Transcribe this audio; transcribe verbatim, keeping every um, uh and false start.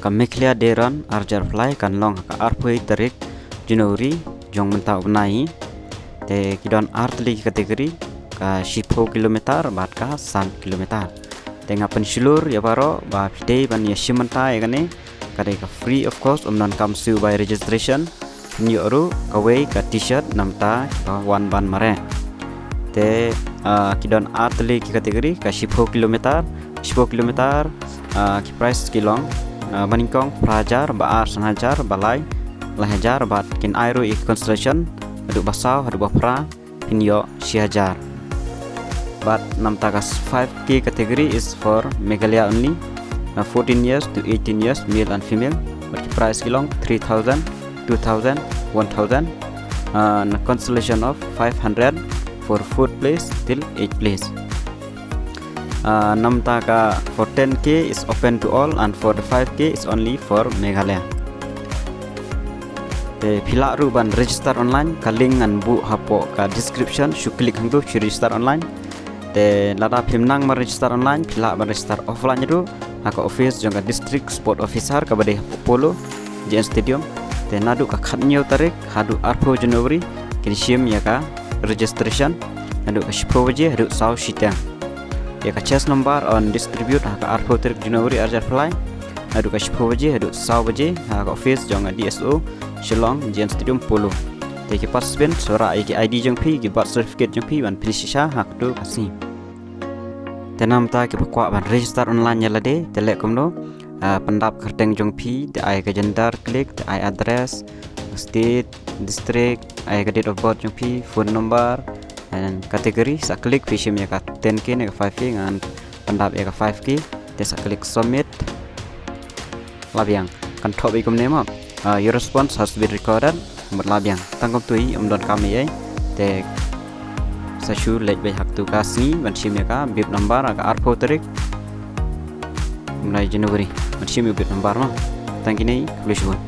Ka Meghalaya Day Run arjar phlai kan long ha ka arphew tarik January jong mynta u bnai. Te ki don ar tylli ki category, ka shiphew kilometer bad ka san kilometer. Te nga pynshlur ïa baroh ba phi dei ban ïa shim bynta ïa kane, ka dei ka free of cost, ym don kam siew bai registration. Phin ïoh ruh kawei ka t-shirt namar ba wan ban mareh. Te ah, ki don ar tylli ki category, ka shiphew kilometer, shiphew kilometer, ah, ki prize ki long, ah, ba nyngkong phra hajar, ba ar san hajar, ba lai lai hajar, bad kin ai ruh ïa ki consolation, haduh ba saw haduh ba phra phin ïoh shi hajar. Bad namar ka five K category is for Meghalaya only. Na fourteen years to eighteen years, male and female. Bad ki prize ki long three thousand, two thousand, one thousand. Uh, na consolation of five hundred for fourth place till eighth place. Uh, namar ka for ten K is open to all and for the five K is only for Meghalaya. Te phi lah ruh ban register online, ka link ngan buh hapoh ka description, shu click hangtu shu register online. Te lada phim nang ban register online, phi lah ban register offline ruh ha ka office jong ka District Sport Officer kaba dei hapoh Polo, J N Stadium. Te naduh ka khathynñiew tarik haduh arphew January kin shim ïa ka registration naduh ka shiphew baje haduh saw shiteng. Ïa ka chest number yn distribute ha ka arphew tarik January arjar phlai naduh ka shiphew baje haduh saw baje ha ka office jong ka D S O Shillong, J N Stadium, Polo. Te ki participant sa rah ïa ki I D jong phi, ki birth certificate jong phi ban pynleit shisha ha kato ka sngi. Te namar ki ba kwah ban register online ïa lade, te leh kumno, ah, pyndap kyrteng jong phi, te ai ka gender, click, te ai address, state, district, ai ka date of birth jong phi, phone number, and category. Sa click phi shim ïa ka ten K ne ka five K, ngan pyndap ïa ka five K. Te sa click submit. La biang. Kan thoh beit kumne mo. Ah, your response has been recorded. Mut la biang. Tang kumtu hi, ym don kam ei ei. Te sa shu leit beit ha kato ka sngi ban shim ïa ka bib number ha ka arphew tarik u bnai January. Ban shim ïa ka bib number mo. Tang kine, khublei shibun.